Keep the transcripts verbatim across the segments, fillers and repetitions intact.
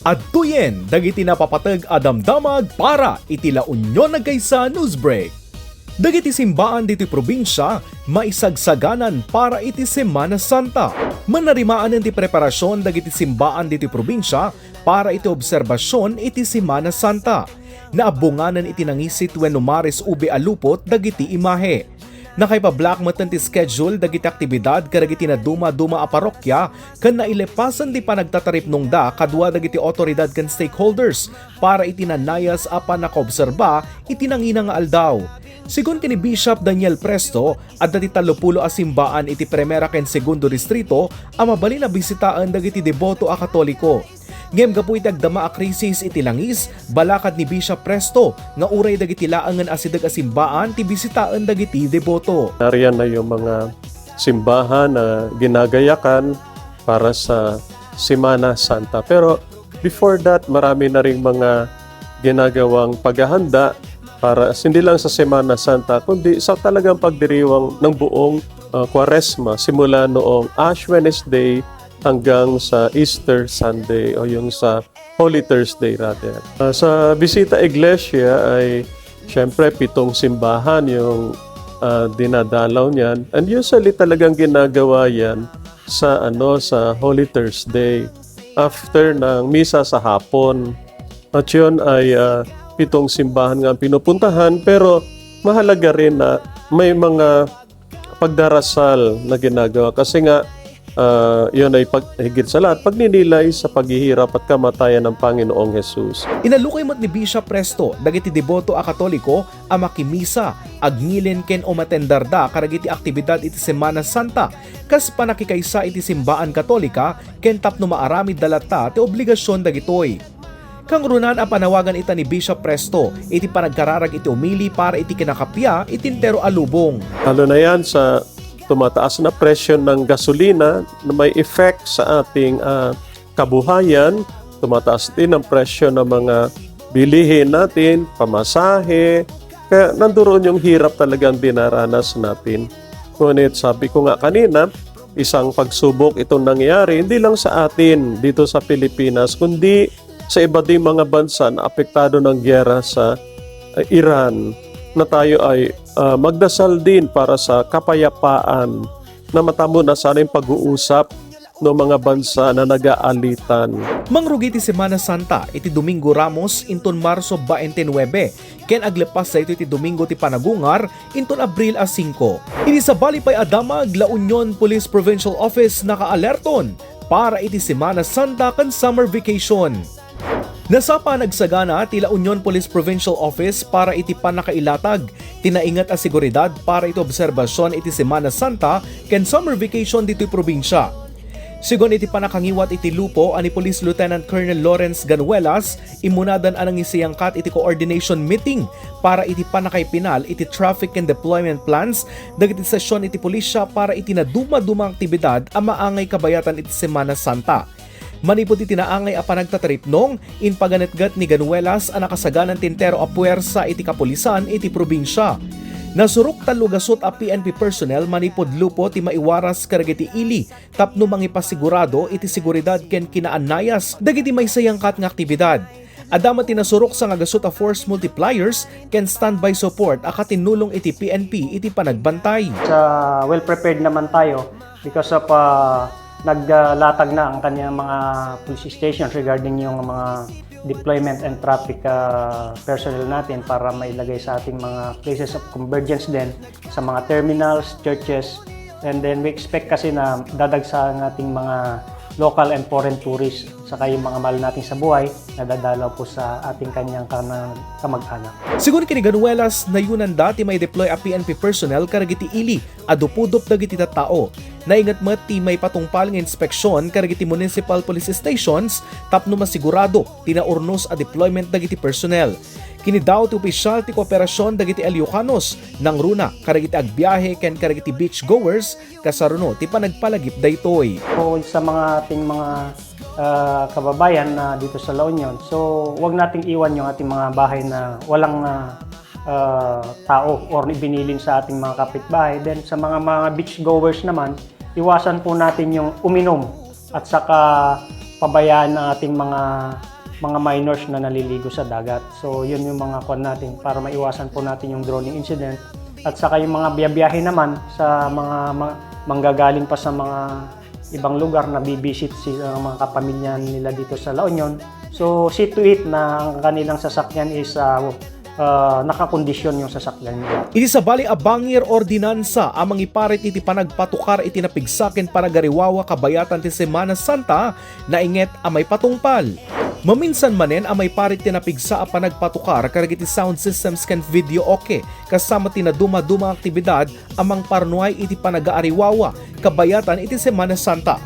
Adtoyen dagiti napapateg a damdamag para iti La Union Nagkaysa Newsbreak. Dagiti simbaan ditoy probinsia maisagsaganan para iti Semana Santa. Mannarimaan ti preparasion dagiti simbaan ditoy probinsia para iti obserbasion iti Semana Santa. Naabbonganen iti nangisit wenno Maris Ube a lupot dagiti imahe. Nakaipablaak metten ti schedule dagiti aktibidad kadagiti naduma-duma a parokya ken nailepasen ti panagtataripnongda kadua dagiti awtoridad ken stakeholders para iti nanayas a pannakaobserba iti nangina nga aldaw. Segun ken ni Bishop Daniel Presto, adda ti tallopulo a simbaan iti Primera ken Segundo Distrito a mabalin a bisitaen dagiti deboto a Katoliko. Ngem gapu iti agdama a krisis iti langis, balakad ni Bishop Presto nga uray dagiti laengen a sideg a simbaan ti bisitaen dagiti deboto. Nariyan na yung mga simbahan na ginagayakan para sa Semana Santa. Pero before that, marami na ring mga ginagawang paghahanda para hindi lang sa Semana Santa, kundi sa talagang pagdiriwang ng buong, ah, Kuwaresma, simula noong Ash Wednesday hanggang sa Easter Sunday o yung sa Holy Thursday rather. Ah, sa Bisita Iglesia ay siyempre pitong simbahan yung, ah, dinadalaw niyan. And usually talagang ginagawa yan sa, ano, sa Holy Thursday after ng misa sa hapon. At yun ay, ah, pitong simbahan nga ang pinupuntahan, pero mahalaga rin na may mga pagdarasal na ginagawa kasi nga, ah, yun ay pag-, higit sa lahat, pagninilay sa paghihirap at kamatayan ng Panginoong Jesus. Inalukay met ni Bishop Presto dagiti deboto a Katoliko a makimisa, agngilin ken umatenderda kadagiti aktibidad iti Semana Santa kas pannakikaysa iti simbaan Katolika ken tapno maaramidda latta ti obligasion dagitoy. Kangrunan a panawagan ita ni Bishop Presto iti panagkararag iti umili para iti kinakappia iti entero a lubong. Lalo na yan sa tumataas na presyo ng gasolina na may effect sa ating, ah, kabuhayan, tumataas din ang presyo ng mga bilihin natin, pamasahe, kaya nandoon yung hirap talagang dinaranas natin. Ngunit sabi ko nga kanina, isang pagsubok itong nangyari, hindi lang sa atin dito sa Pilipinas, kundi sa iba ding mga bansa na apektado ng giyera sa, uh, Iran, na tayo ay, uh, magdasal din para sa kapayapaan, na matamo na sana yung pag-uusap no mga bansa na nagaalitan. Mangrugi ti Semana Santa iti Domingo Ramos inton Marso twenty-nine, ken aglepas daytoy ti Domingo ti Panagungar inton Abril a singko. Iti sabali pay a damag, La Union Police Provincial Office nakaalerton para iti Semana Santa ken summer vacation. Nasapa a nagsagana ti La Union Police Provincial Office para iti pannakailatag ti nainget a seguridad para iti obserbasion iti Semana Santa ken summer vacation ditoy probinsia. Segun iti pannakangiwat iti lupo a ni Police Lieutenant Colonel Lawrence Ganuelas, immunadan a nangisayangkat iti coordination meeting para iti pannakaipinal iti traffic and deployment plans dagiti sesion iti pulisya para iti naduma-duma nga aktibidad a maangay kabayatan iti Semana Santa. Manipud iti naangay a panagtataripnong, impaganetget ni Ganuelas a nakasaganan ti entero a puwersa iti kapulisan iti probinsia. Nasurok tallo gasut a P N P personnel manipud lupo ti maiwaras kadagiti ili tapno mangipasigurado iti seguridad ken kinaanayas dagiti maisayangkat nga aktibidad. Adda met ti nasurok sangagasut a force multipliers ken standby support a katinnulong iti P N P iti panagbantay. Sa well prepared naman tayo because of, ah, naglatag na ang kanyang mga police stations regarding yung mga deployment and traffic, ah, personnel natin para mailagay sa ating mga places of convergence din, sa mga terminals, churches, and then we expect kasi na dadagsa ang ating mga local and foreign tourists, saka yung mga mahal natin sa buhay na dadalaw po sa ating kanyang kana-, kamag-anak. Sigun kini Ganuelas, nayunanda ti mai-deploy a P N P personnel kadagiti ili a dupudop dagiti tattao. Nainget met ti maipatungpal nga inspeksion kadagiti municipal police stations tapno masigurado ti naurnos a deployment dagiti personnel. Kinidaw ti opisial ti kooperasion dagiti Illocanos, nangruna kadagiti agbiahe ken kadagiti beach goers, kasaruno ti panagpalagip daytoy. O sa mga ating mga, ah, kababayan na dito sa La Union, so wag nating iwan yung ating mga bahay na walang, ah, ah, tao or binilin sa ating mga kapitbahay. Then sa mga, mga beach goers naman, iwasan po natin yung uminom at saka pabayaan ang ating mga mga minors na naliligo sa dagat. So, yun yung mga kwan natin para maiwasan po natin yung drowning incident. At saka yung mga biyabiyahe naman sa mga ma-, manggagaling pa sa mga ibang lugar na bibisit si, ang mga kapamilya nila dito sa La Union. So, see to it na ang kanilang sasakyan is, ah, ah, nakakondisyon yung sasakyan nila. Iti sabali a bangir ordinansa a mangiparit iti panagpatukar iti napigsa ken panagariwawa kabayatan ti Semana Santa, nainget a maipatungpal. Maminsan manen a maiparit ti napigsa a panagpatukar kadagiti sound systems ken videoke, kasama ti naduma-duma a aktibidad a mangparnuay iti panagaariwawa kabayatan iti Semana Santa.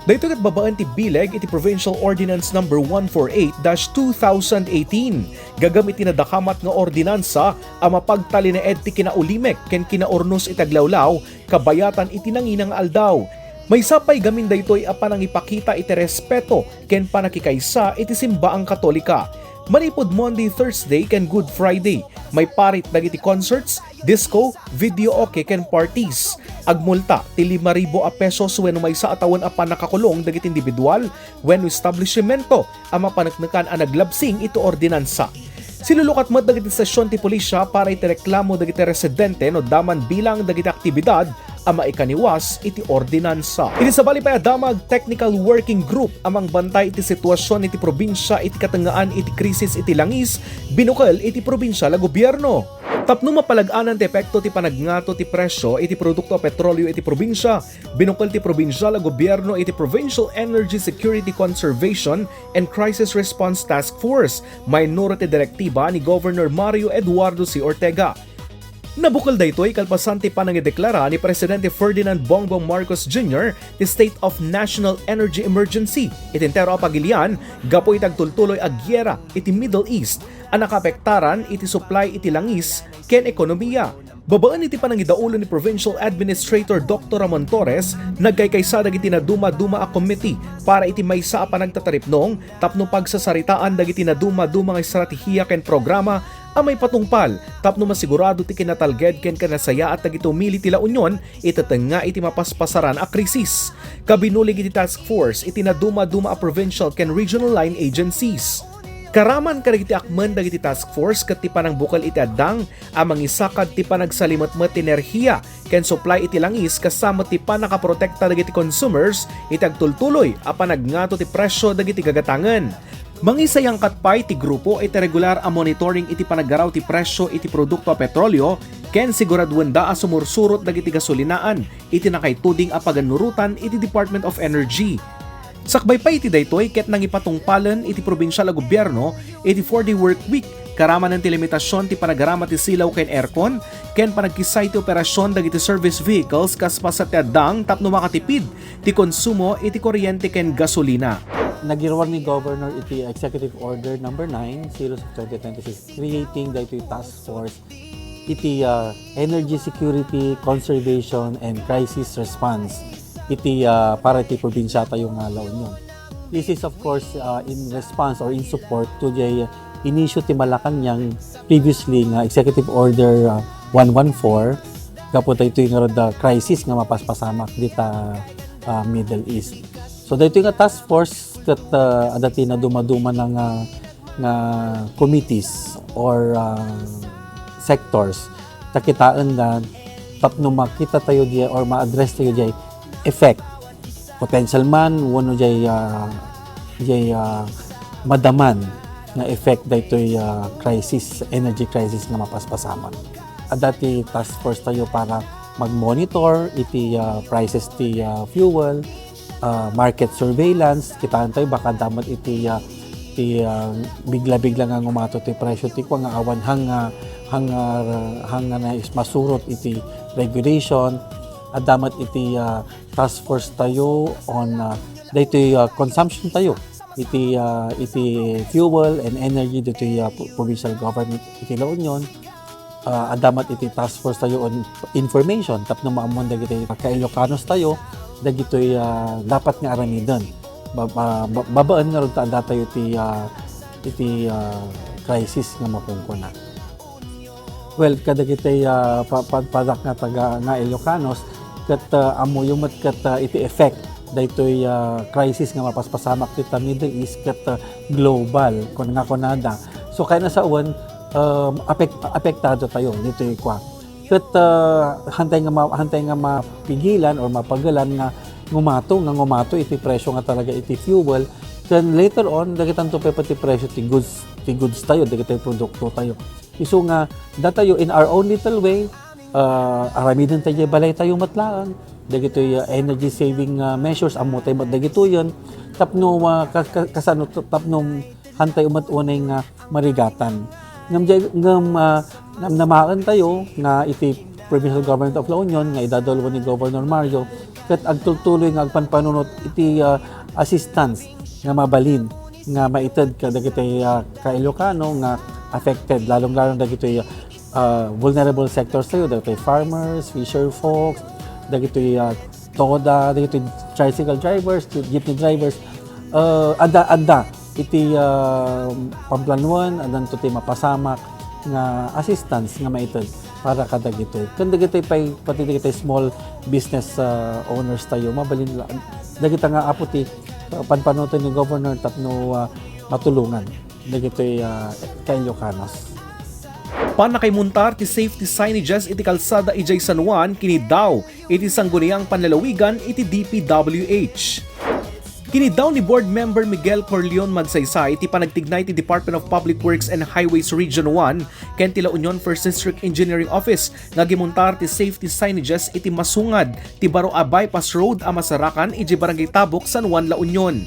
Daytoy ket babaen ti bileg iti Provincial Ordinance Number one four eight dash two thousand eighteen, gagam iti nadakamat nga ordinansa a mapagtalinaed ti kinaulimek ken kinaurnos iti aglawlaw kabayatan iti nangina nga aldaw. Maysa pay gamin daytoy a panangipakita iti respeto ken pannakikaysa iti simbaang Katolika. Manipud Maundy, Thursday, ken Good Friday, maiparit dagiti concerts, disco, videoke, ken parties. Agmulta ti lima ribu a pesos wenno maysa a tawen a pannakakulong dagiti individual wenno establishmento a mapaneknekan a naglabsing iti ordinansa. Silulukat met dagiti estasion ti pulisya para iti reklamo dagiti residente no daman bilang dagiti aktibidad a maikaniwas iti ordinansa. Iti sabali pay a damag, technical working group a mangbantay iti situasion iti probinsia iti katengngaan iti krisis iti langis binukel iti probinsial a gobierno. Tapno mapalag-anan ti epekto ti panagngato ti presio iti produkto a petrolio iti probinsia, binukel ti probinsial a gobierno iti Provincial Energy Security Conservation and Crisis Response Task Force, mainnuro ti direktiba ni Governor Mario Eduardo C. Ortega. Nabukel daytoy kalpasan ti panangideklara ni Presidente Ferdinand Bongbong Marcos Junior ti State of National Energy Emergency iti entero a pagilian gapu iti agtultuloy a giyera iti Middle East a nakaapektaran iti supply iti langis ken ekonomiya. Babaen iti panangidaulo ni Provincial Administrator Doctor Ramon Torres, nagkaykaysa dagiti naduma-duma a committee para iti maysa a panagtataripnong tapno pagsasaritaan dagiti naduma-duma nga estratehiya ken programa a maipatungpal tapno masigurado ti kinatalged ken kinasayaat dagiti umili ti La Union iti tengnga iti mapaspasaran a krisis. Kabinulig iti task force iti naduma-duma a provincial ken regional line agencies. Karaman kadagiti akmen dagiti task force ket ti panangbukel iti addang a mangisakad ti panagsalimetmet ti enerhiya ken supply iti langis, kasama ti pannakaprotekta dagiti consumers iti agtultuloy a panagngato ti presio dagiti gagatangen. Mangisayangkat pay ti grupo iti regular a monitoring iti panagaraw ti presio iti produkto a petrolio ken siguraduenda a sumursurot dagiti gasolinaan iti nakaituding a pagannurotan iti Department of Energy. Sakbay pay iti daytoy ket nangipatungpalen iti probinsial a gobierno iti four-day work week, karamanen ti limitasion ti panagarama ti silaw ken aircon, ken panagkissay ti operasion dagiti service vehicles kas paset ti addang tapno makatipid ti konsumo iti kuryente ken gasolina. Nagiruar ni Governor iti Executive Order Number nine, Series of twenty twenty-six, creating daytoy task force iti, ah, energy security, conservation, and crisis response iti, ah, para iti probinsia tayo nga La Union. This is, of course, ah, in response or in support to the inisyu ti Malacañang previously nga Executive Order, ah, one one four, gapu daytoy ngarud a crisis nga mapaspasamak dita, ah, Middle East. So, daytoy nga task force ket, ah, adda ti nadumaduma na nga, nga committees or, ah, sectors ta kitaen da tapno makita tayo diay or ma-address tayo diay effect, potential man wenno diay, ah, diay, ah, madaman nga effect daytoy, ah, crisis, energy crisis nga mapaspasamak. Adda ti task force tayo para mag-monitor iti, ah, prices ti, ah, fuel, ah, market surveillance, kitaen tayo baka adda met iti, ah, ti, ah, bigla-bigla nga ngumato ti presyo ti kua nga awan hang, ah, hang, ah, hang nga nais-, masurot iti regulation. Adda met iti, ah, task force tayo on, ah, daytoy, ah, consumption tayo iti, ah, iti fuel and energy ditoy, ah, pro-, provincial government iti La Union. Ah, adda met iti task force tayo on information tapno maammoan dagiti ka-Ilocanos tayo dagitoy, ah, dapat nga aramiden. Ba-, ba-, ba-, babaen ngarud ta adda tayo iti, ah, iti, ah, crisis nga makungkuna. Well, kadagiti, ah, pa-, pa-, padak nga taga nga Ilocanos, ket, ah, ammoyo met ket, ah, iti effect daytoy, ah, crisis nga mapaspasamak dita Middle East ket, ah, global, kun nga kunada. So, kayatna sawen, um, apek-, apektado tayo ditoy kua. Ket, ah, hantay nga ma-, hantay nga mapigilan or mapagelan nga ngumato, nga ngumato iti presyo nga talaga iti fuel. Then later on, dagitanto pay pati presyo ti goods, ti goods tayo, dagiti produkto tayo. Isu nga, datayo in our own little way, ah, aramiden tayo balay tayo met laeng. Dagitoy, ah, energy saving, ah, measures, ammo tayo met dagitoyen. Tapno, ah, ka-, ka-, kasano, tapno hantay met unay nga marigatan. Ngem diay, ngem, ah, namnamaen tayo nga iti Provincial Government of La Union nga idadalwa ni Governor Mario, ket agtultuloy nga agpanpanunot iti, ah, assistance nga mabalin nga maited kadagiti, ah, ka-Ilocano nga affected, lalong-lalo dagiti, ah, vulnerable sectors tayo, dagiti farmers, fisher folks, dagiti, ah, toda, dagiti tricycle drivers, jeepney drivers, ah, adda, adda iti, ah, pamplanuan, addanto ti mapasamak nga assistance nga maited para kadagitoy. Ken dagitoy pay, pati dagitoy small business, ah, owners tayo, mabalin la, dagita nga apo ti, ah, panpanunoten ni Governor tapno, ah, matulongan dagitoy, ah, ka-Ilocanos. Pannakaimuntar ti safety signages iti kalsada idiay San Juan, kiniddaw iti Sangguniang Panlalawigan iti D P W H. Kiniddaw ni Board Member Miguel Corleon Magsaysay ti panagtignay ti Department of Public Works and Highways Region one ken ti La Union First District Engineering Office nga agimuntar ti safety signages iti masungad ti baro a bypass road a masarakan idiay Barangay Tabok, San Juan, La Union.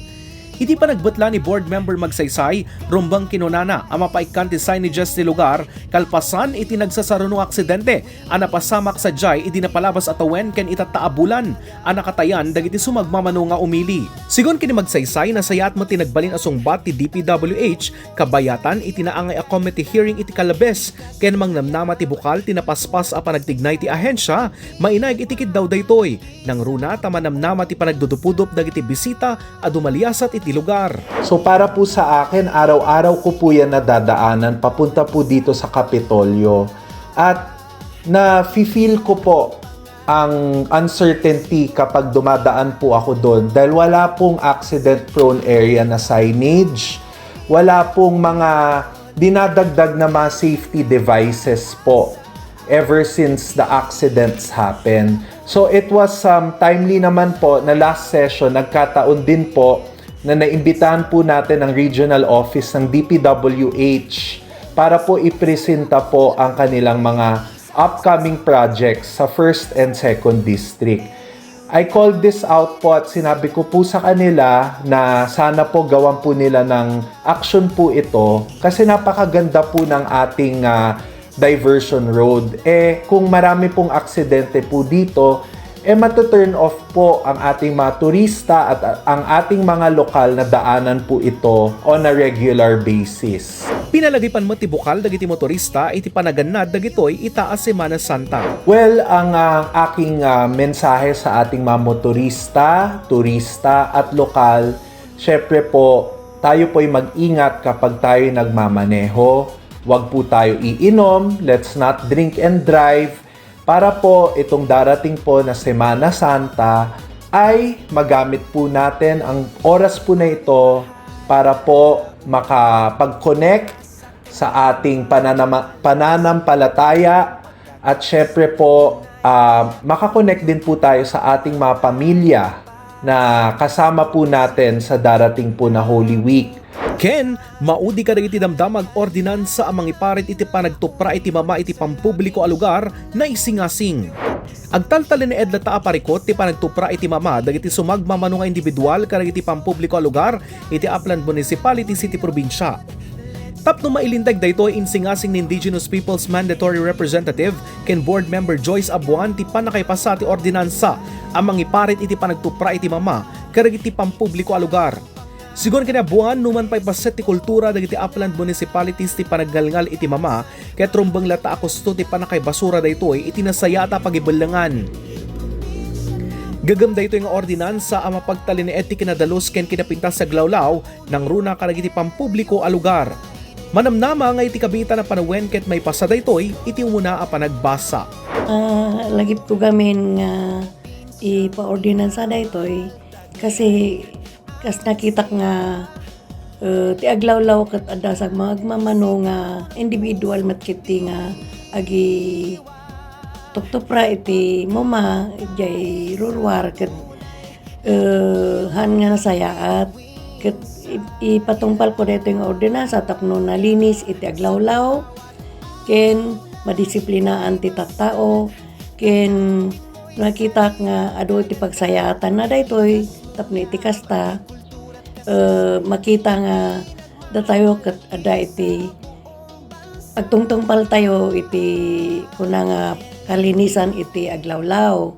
Iti panagbutla ni Board Member Magsaysay, rumbeng kinunana a mapaikkan ti signages ti lugar kalpasan iti nagsasaruno nga aksidente a napasamak sadiay idi napalabas a tawen ken itatta a bulan a nakatayan dagiti sumagmamano nga umili. Sigun ken ni Magsaysay, nasayaat met ti nagbalin a sungbat ti D P W H kabayatan iti naangay a committee hearing iti Kalabes ken mangnamnama ti bukal ti napaspas a panagtignay ti ahensya, mainaig iti kiddaw daytoy. Nangruna ta manamnama ti panagdudupudop dagiti bisita a dumaliasat iti lugar. So, para po sa akin, araw-araw ko po yan nadadaanan papunta po dito sa Kapitolyo. At nafe-feel ko po ang uncertainty kapag dumadaan po ako doon dahil wala pong accident-prone area na signage, wala pong mga dinadagdag na mga safety devices po ever since the accidents happen. So it was, um, timely naman po na last session, nagkataon din po na naimbitahan po natin ang regional office ng D P W H para po ipresenta po ang kanilang mga upcoming projects sa first and second district. I called this out po at sinabi ko po sa kanila na sana po gawan po nila ng action po ito kasi napakaganda po ng ating, ah, diversion road. Eh, kung marami pong aksidente po dito, eh, matu-turn off po ang ating mga turista at, ah, ang ating mga lokal na daanan po ito on a regular basis. Pinalagip man met ti bukal dagiti motorista iti panagannad dagitoy ita a Semana Santa. Well, ang, ah, aking, ah, mensahe sa ating mga motorista, turista at lokal, syempre po, tayo po'y mag-ingat kapag tayo nagmamaneho. Huwag po tayo iinom, let's not drink and drive, para po itong darating po na Semana Santa ay magamit po natin ang oras po na ito para po makapag-connect sa ating pananama-, pananampalataya at syempre po, ah, makakonect din po tayo sa ating mga pamilya na kasama po natin sa darating po na Holy Week. Ken, maudi kadagiti damdama nga ordinansa a mangiparit iti panagtupra iti mama iti pampubliko a lugar, naisingasing. Agtaltalinaed latta a parikut ti panagtupra iti mama dagiti sumagmamano nga individual kadagiti pampubliko a lugar iti Upland Municipalities iti probinsia. Tapno mailinteg daytoy, insingasing ni Indigenous Peoples Mandatory Representative ken Board Member Joyce Abuan ti pannakaipasa ti ordinansa a mangiparit iti panagtupra iti mama kadagiti pampubliko a lugar. Sigun ken ni Abuan, numan pay bassit ti kultura dagiti Upland Municipalities ti panagngalngal iti mama, ket rumbeng latta a kosto ti pannakaibasura daytoy iti nasayaat a pagibellengan. Gaggem daytoy nga ordinansa a mapagtalinaed ti kinadalus ken kinapintas a aglawlaw nangruna kadagiti pampubliko a lugar. Manamnama nga iti kabiitan a panawen ket maipasa daytoy iti umuna a panagbasa. Ah, lagipko gamin nga ipaordinansa daytoy, Kasi kas nakitak nga, eh, ti aglawlaw ket adda sa mga agmamano nga individual met ketdi nga agi tuktupra iti muma, idiay ruruar ket, eh, haan nga nasayaat. Ket i-, ipatungpalko daytoy nga ordinansa tapno nalinis iti aglawlaw ken madisiplinaan ti tattao. Ken nakitak nga adu iti pagsayaatanna daytoy tapno iti kasta, eh, makita nga datayo ket adda iti agtungtungpaltayo iti kuna nga kalinisan iti aglawlaw.